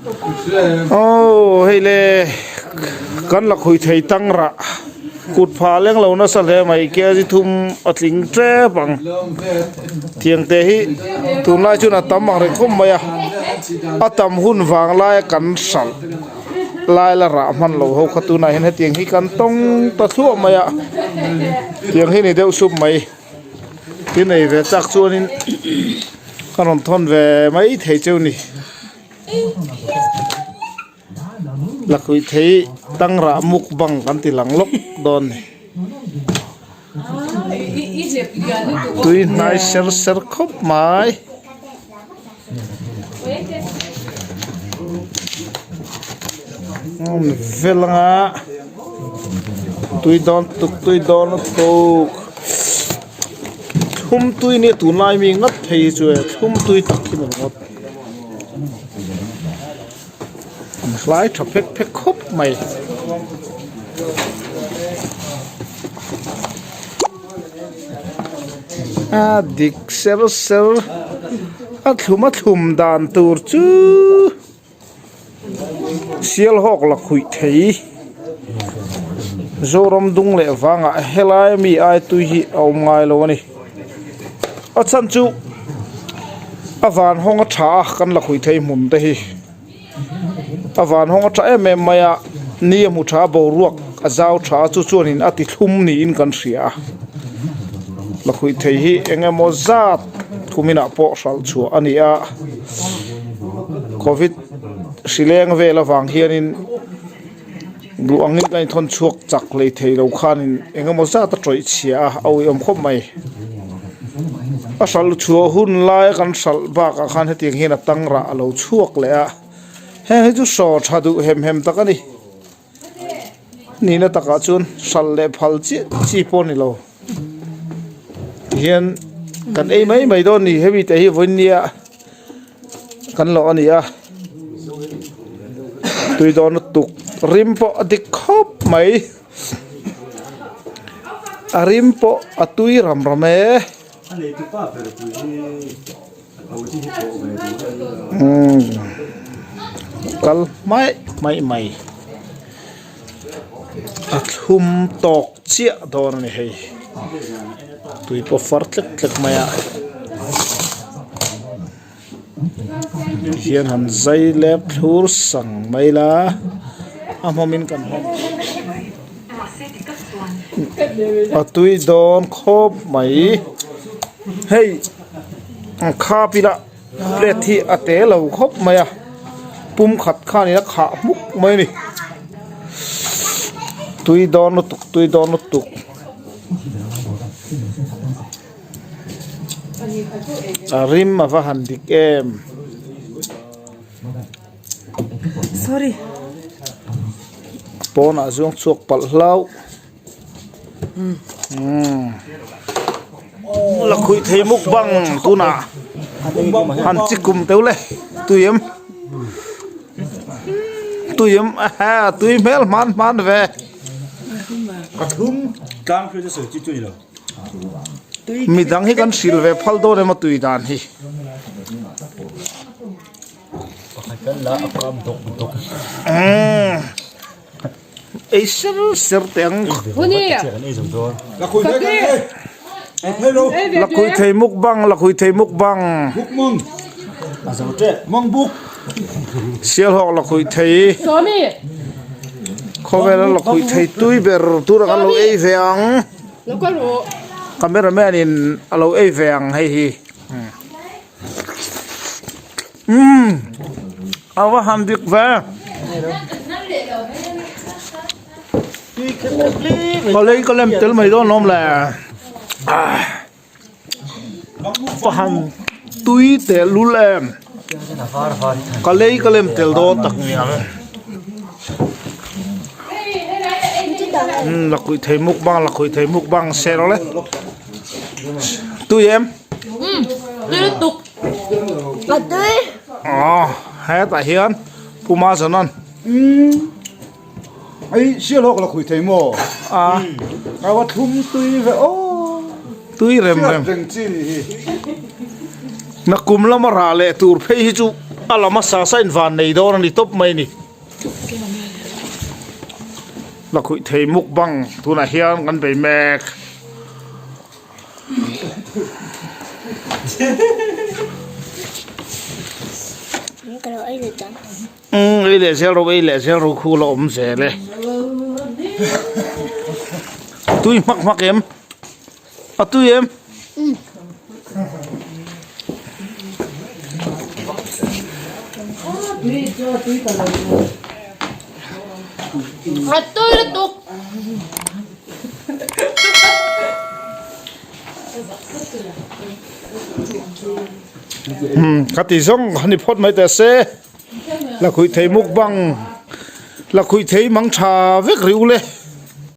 Aw hei le kan la khawi thei tang rah kut phah leng lo nasa hle mai kg thum a tling tep ang tiang te hi tunlai chuan a tam ang reng khawp mai a a tam hun vang laia kan hralh lai la rah hman lo ho kha tunah hian hetiang hi kan tawng ta thluah mai a tiang hi ni deuh sup mai tin ei ve chak chuanin ka rawn thawn ve mai thei cheu ni. Lakhuih thei tangrah mukbang kan ti lang lawk dawn ni. Tui hnai ser ser khawp mai. Vel anga tui dawn tuk tui dawn lutuk thlum tui nia tunlai mi ngat phei chu e thlum tui tak hi ni ringawt. An hlai tha phek phek khawp mai. A dik ser ser a thlum a thlum dan tur chu sial hawk la khuih thei Zoram dung leh vangah helai mi ai tui hi a awm ngai lo a ni a chhan chu. A van hawng a tha a kan la khuih thei hmun te hi a van hawng a tha em em mai a ni a hmu tha a boruak a zau tha a chu chuanin a ti thlum niin kan hria a la khuih thei hi eng emaw zat thuminah pawh hralh chhuah a ni a covid hri leng vel avang hianin duh angin kan inthawn chhuak chak hlei thei lo khanin eng emaw zat a tawih chhia a a uiawm khawp mai a hralh chhuah hun laia kan hralh bakah khan hetiang hian a tang rah a lo chhuak leh a heng hi chu saw tha duh hem hem tak a ni nihna takah chuan hralh leh phal chiah chi pawh a ni lo tihian kan ei mai mai dawn a ni hemi te hi vawinia kan lawh a ni a tui dawn lutuk rim pawh a dik khawp mai a rim pawh a tui ram ram e umm kal hmaih hmaih mai a thlum tawk chiah dawn a ni hei tui pawh far tlek tlek mai a hian han zai lep thlur sang mai la a hmawmin kan hmawm a tui dawn khawp mai hei khap ila plate hi a te lo khawp mai a pum khat khanin a khah hmuk mai a ni tui dawn lutuk tui dawn lutuk. A rim a va han dik em. Sorry. Pawnah zuang chhuak palh hlauh. La khuih thei mukbang tunah han chi kum teuh le tui em tui em a tui hmel hman hman ve. Midang hi kan hrilh ve phal dawn em a tui dan hi. Ei ser ser teh ang. Lakhuih thei mukbang lakhuih thei mukbang. Sialhawk lakhuih thei khawvela lakhuih thei tui ber tur a kan lo ei ve ang. Cameraman in a lo ei ve ang hei hi. Umm a va han dik ve. Ka lei ka lem tel mai dawn lawm le. Va han tui teh lul em. Ka lei ka lem tel dawn tak niang. Umm lakhuih thei mukbang lakhuih thei mukbang ser le. Tui em? Umm tui lutuk. A tui. Aw hetah hian Puma Zanan. Umm ei sial hawk la khui thei maw? A. A va thlum tui ve aw. Tui rem rem. Siat reng chi nih hi. Nakum lama rah leh tur phei hi chu. A lam a sa sa in van nei dawn a ni tawp mai a ni. Lakhuih thei mukbang tunah hian kan bei mek. Umm ei leh zel ro ei leh zel ro khu la awm zel e. Tui hmak hmak em? A tui em? A tui lutuk. Umm ka ti zawng a ni phawt mai teh se. Lakhuih thei mukbang lakhuih thei mang tha vek rih u le.